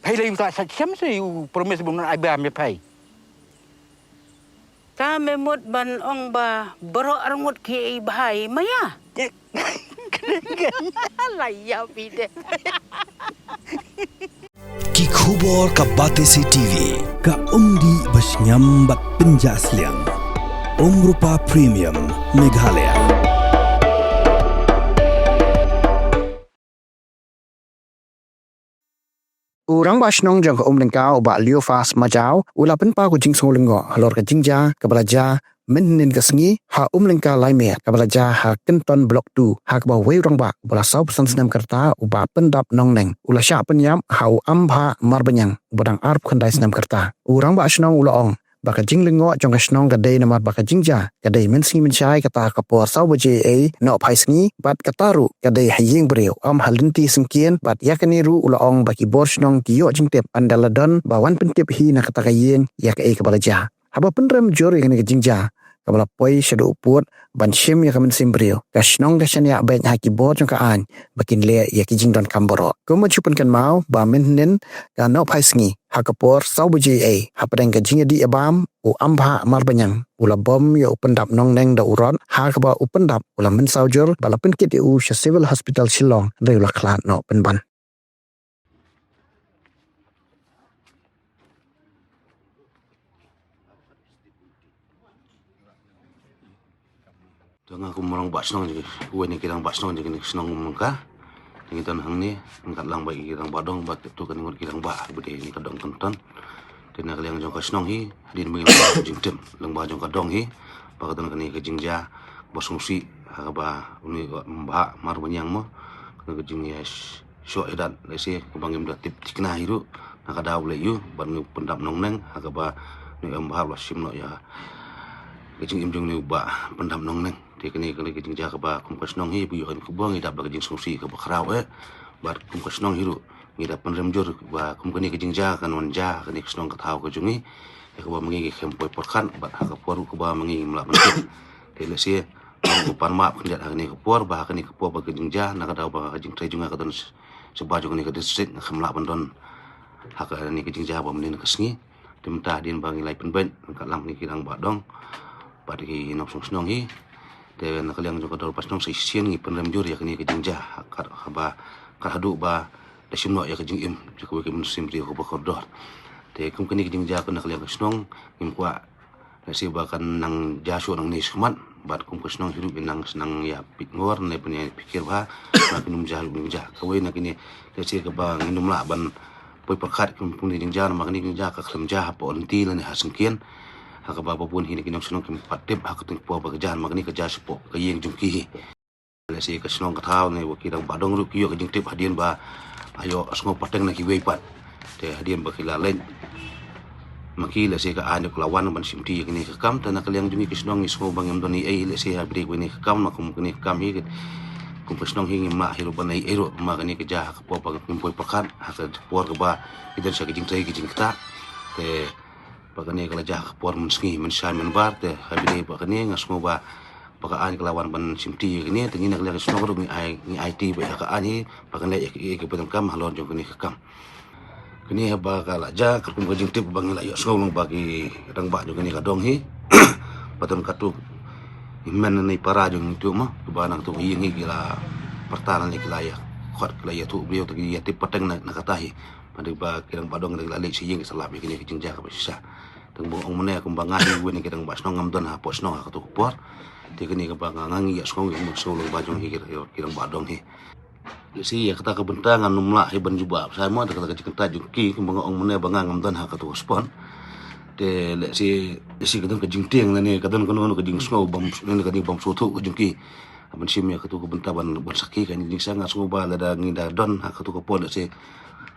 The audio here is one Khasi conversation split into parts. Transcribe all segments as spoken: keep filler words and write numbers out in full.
Phai lei u ta sa shem se u promise bun ai ba me phai. Ta me mut ban ong ba baroh arngut ki ei bhai maya. La ya pi de. Ki khubor ka Batesi T V, ka umdih ba sngewbha bad pynjah sliang. Umrupa Premium Meghalaya. U rangbah shnong jong ka Umlyngka u Bah Leofas Majaw u la pynpaw ka jingsngew lyngngoh halor ka jingjia kaba la jia mynhynnin ka sngi ha Umlyngka Laimiet kaba la jia ha Kynton Block two, ha kaba uwei u rangbah uba la sawphew san snem ka rta u Bah Pyndap Nongneng u la shah pynïap ha u Ambha Marbaniang uba dang arphew khyndai snem ka rta. U rangbah shnong u la ong ba ka jinglyngngoh jong ka shnong ka dei namar ba ka jingjia ka dei mynsngi mynshai kata ka por saw baje ei noh phai sngi bad kata ruh ka dei ha ïing briew, ym ha lynti syngkien, bad ïa kane ruh u la ong ba ki bor shnong ki ïoh jingtip ynda la don ba wan pyntip hi na kata ka ïing ïa kaei kaba la jia. Haba pynrem jur ïa kane ka jingjia kaba la poi shaduh u pud ban shim ïa ka mynsiem briew, ka shnong ka shaniah beit ha ki bor jong ka aiñ ba kin leh ïa ki jingdonkam baroh. Kumba ju pynkynmaw ba mynhynnin ka noh phai sngi ha ka por saw baje ei, hapdeng ka jingïadih ïabam, u Ambha Marbaniang u la bom ïa u Pyndap Nongneng da u rod, ha kaba u Pyndap u la mynsaw jur bad la pynkit ïa u sha Civil Hospital Shillong, hynrei u la khlad noh pynban. Te nga kum u rangbah shnong jong, uwei na ki rangbah shnong jong kane ka shnong Umlyngka. Te ngi don hangne ryngkat lang bad ki rangbah dong bad kito kine ngut ki rangbah ba dei na ka dong Kynton. Te na ka liang jong ka shnong hi, hadien ba ngi la ïoh jingtip lyngba jong ka dong hi ba ka don kane ka jingjia ba sngewsih, ha kaba une u Ambha Marbaniang mo, kane ka jingïa shoh ïadat, lehse kaba ngim da tip thikna hi ruh na ka daw ba leit ïoh bad une u Pyndap Nongneng, ha kaba une u Ambha u la shim noh ïa ka jingim jong une u Bah Pyndap Nongneng. Te kane, kane ka jingjia kaba kum ka shnong hi ba ïoh ïa ka khubor ngi dap da ka jingsngewsih kaba khraw eh. Bad kum ka shnong hi ruh ngi dap pynrem jur ba kum kane ka jingjia kan wan jia ha kane ka shnong ka thaw ka jong ngi, ïa kaba ma ngi ngi khlem poi pyrkhat bad ha ka por ruh kaba ma ngi ngim lah ban tip. Te lehse ko pan map khyndiat ha kane ka por ba ha kane ka por ba ka jingjia na ka daw ba ka jingtrei jong nga ka don shabar jong kane ka district, nga khlem lah ban don ha kane ka jingjia ba mynnin ka sngi. Te mynta hadien ba ngi la ïa pynbeit ryngkat lang bad ki rangbah dong bad ki nongshong shnong hi, te na ka liang jong ka dorbar shnong sa shisien ngi pynrem jur ïa kane ka jingjia, kat haba, kat haduh ba da shim noh ïa ka jingim jong kawei ka mynsiem briew kaba kordor. Te kum kane ka jingjia ka na ka liang ka shnong ngim kwah lehse ba kan nang jia shuh nangne shakhmat, bad kum ka shnong hi ruh ngin nang sdang ïa peit ngor ne pynïaid pyrkhat bha ba kin ym jia ruh kin ym jia. Kawei na kine, lehse kaba ngin ym lah ban poi pyrkhat kum kane ka jingjia, namar kane ka jingjia ka khlem jia hapoh lynti lane ha syngkien, ha kaba ba bun hi na ki nongshong shnong kim pat tip ha katei ka por ba ka jia, namar kane ka jia shapoh ka ïing jong ki hi. Lehse ka shnong ka thaw ne ba ki rangbah dong ruh ki ïoh ka jingtip hadien ba la ïoh sngew pateng na kiwei pat. Te hadien ba ki la leit ma ki, lehse ka aiñ ka la wan ban shimti ïa kane ka kam. Te na ka liang jong ngi ka shnong ngi sngew ba ngim don ei ei lehse ha bynta kane ka kam, ma kum kane ka kam hi kum ka shnong hi ngim lah hi ruh ban ei ei ruh, ma kane ka jia ha ka por ba ngim poi pyrkhat, ha ka por kaba ngi don sha ka jingtrei ka jingktah. Te ba kane ka la jia ha ka por mynsngi mynshai mynbar, te ha bynta ba kane nga sngew ba ba ka aiñ ka la wan ban shimti ïa kane, te ngi na ka liang ka shnong ruh ngi ai, ngi aiti beit ha ka aiñ hi ba kan leh ïa kiei kiei kiba donkam halor jong kane ka kam. Kane haba ka la jia, katkum ka jingtip ba ngi la ïohsngew lyngba ki rangbah jong kane ka dong hi, ba don katto hynmen ne para jong ngi tu mo, kiba na katto ka ïing hi ki la pyrta lane ki la ïa khot, ki la ïathuh briew, te ki ïatip pateng na, na kata hi. Bad ba ki rangbah dong ki la leit sha ïing ki sa lap ïa kane ka jingjia kaba shisha. Tang ba ong mynne kumba nga hi uwei na ki rangbah shnong ngam don hapoh shnong ha kato ka por. Te kane kaba nga, nga ngi ïa sngew, ïa sngew lyngba jong hi ki, ki rangbah dong hi. Lehse ïa kata ka bynta ngan ym lah hi ban jubab sa mo, da kata ka jingkyntait jong ki, kumba nga ong mynne ba nga ngam don ha kato ka spot. Te lehse, lehse ka don ka jingtieng lane ka don kano kano ka jingsngew bym, lane ka jingbym sngewthuh ka jong ki ban shim ïa kato ka bynta ban, ban sakhi. Kane ka jingsngew nga sngew ba lada ngi da don ha kato ka por, lehse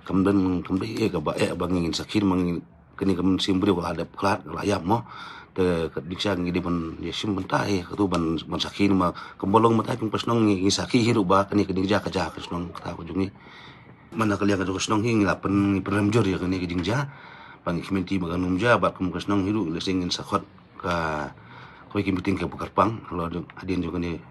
kam don, kam dei eh kaba eh ba ngin sakhi, ma ngi kane ka mynsiem briew ka la dep khlad, ka la ïap mo. Te ka dei shisha ngi dei ban ïa shim bynta eh kato ban, ban sakhi, ma kumba long mynta kum ka shnong ngi, ngi sakhi hi ruh ba kane ka jingjia ka jia ha ka shnong kata ka jong ngi. Mynta ka liang ka jong ka shnong hi ngi la pyn, ngi pynrem jur ïa kane ka jingjia. Ba ngi kmen ti ba kan ym jia, bad kum ka shnong hi ruh lehse ngin sa khot ka, kawei ka meeting kaba kyrpang halor jong, hadien jong kane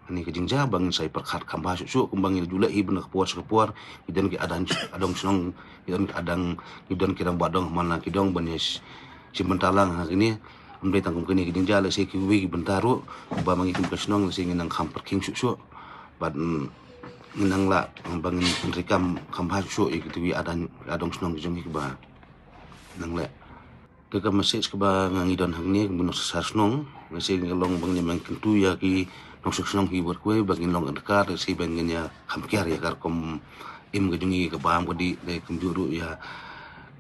Kane ka jingjia ba ngin sa ïa pyrkhat kham bha shuh shuh, kumba ngi la ju leh hi ban ka por sha ka por, ngi don ki adang, adong shnong, ngi don ki adang, ngi don ki rangbah dong, man la ki dong ban ïa sh-, shim bynta lang ha kine. Ym dei tang kum kine ki jingjia, lehse kiwei ki bynta ruh, ba ma ngi kum ka shnong, lehse ngin nang kham pyrkhing shuh shuh. Bad, mm, ngin nang lah, mm, ba ngin pyntrei kam kham bha shuh ïa kito ki adang, adong shnong ki jong ngi kiba nang leh. Te ka message kaba nga ngi don hangne, kumba nongshong shnong, lehse ngi long ba ngin ïa kyntu ïa ki nongshong shnong kiwei kiwei, ba ngin long adkar, lehse ba ngin ïa kham kiar ïa ka rukom im ka jong ngi, ka bam ka dih, te kumjuh ruh ïa,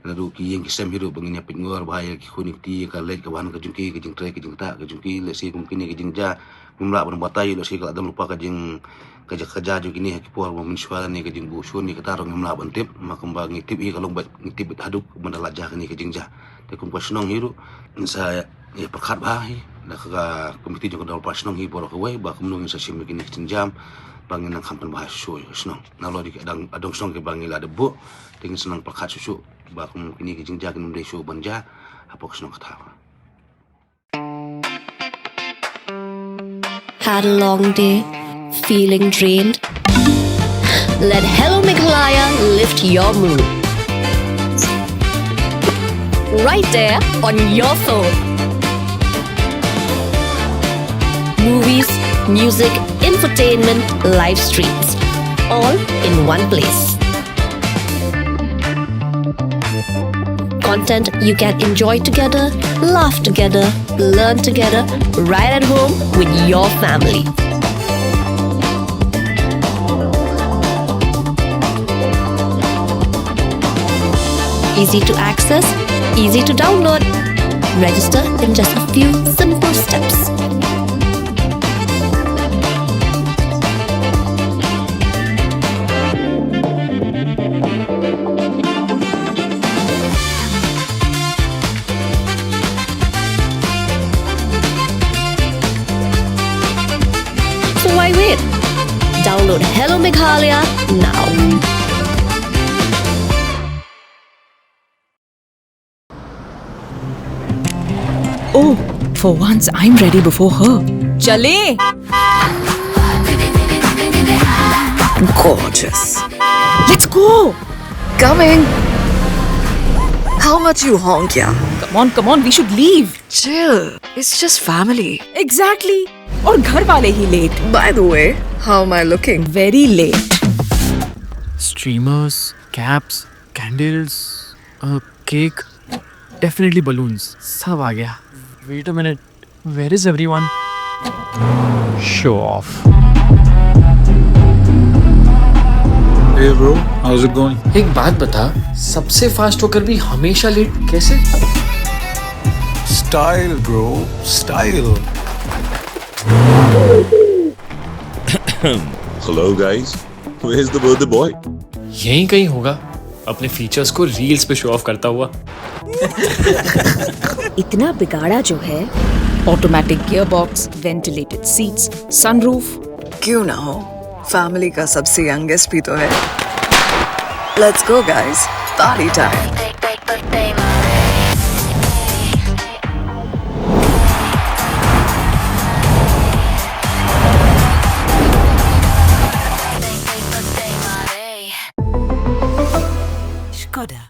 naduh ki ïing ki sem hi ruh ba ngin ïa pynngor bha ïa ki khun ki kti, ïa ka leit ka wan ka jong ki, ka jingtrei ka jingktah ka jong ki, lehse kum kine ki jingjia, ngim lah ban batai, lehse ka la don lypa ka jing, ka jia ka jia jong kine ha ki por ba mynshuwa ne ka jingbuh shun ne kata ruh ngim lah ban tip, ma kumba ngi tip hi ka long ba ngi tip beit haduh ban da la jia kine ki jingjia. Te kum ka shnong hi ruh, ngin sa ïa pyrkhat bha hi da ka komiti jong ka Dorbar Shnong hi baroh kawei, ba kumno ngin sa shim ïa kine ki jingjia, ba ngin nang kham pynbha shuh shuh ïa ka shnong. Nalor ki adang, adong shnong kiba ngi la dep buh, te ngin sa nang pyrkhat shuh shuh ba kum kine ki jingjia kin ym dei shuh ban jia hapoh ka shnong ka thaw. Had a long day? Feeling drained? Let Hello Meghalaya lift your mood. Right there on your phone. Movies, music, infotainment, live streams, all in one place. Content you can enjoy together, laugh together, learn together, right at home with your family. Easy to access, easy to download. Register in just a few simple steps. So why wait? Download Hello Meghalaya now. Oh, for once I'm ready before her. Chale! Gorgeous. Let's go! Coming. How much you honk, yeah? Come on, come on, we should leave. Chill. It's just family. Exactly. और घर वाले ही late. By the way, how am I looking? Very late. Streamers, caps, candles, a cake, definitely balloons. सब आ गया. Wait a minute. Where is everyone? Show off. Hey bro, how's it going? एक बात बता, सबसे फास्ट होकर भी हमेशा लेट कैसे? Style, bro, style. Hello guys, where's the birthday boy? यहीं कहीं होगा, अपने फीचर्स को रील्स पे शो ऑफ करता हुआ. इतना बिगाड़ा जो है. Automatic gearbox, ventilated seats, sunroof. क्यों ना हो, फैमिली का सबसे यंगेस्ट भी तो है. Let's go guys, party time. Skoda.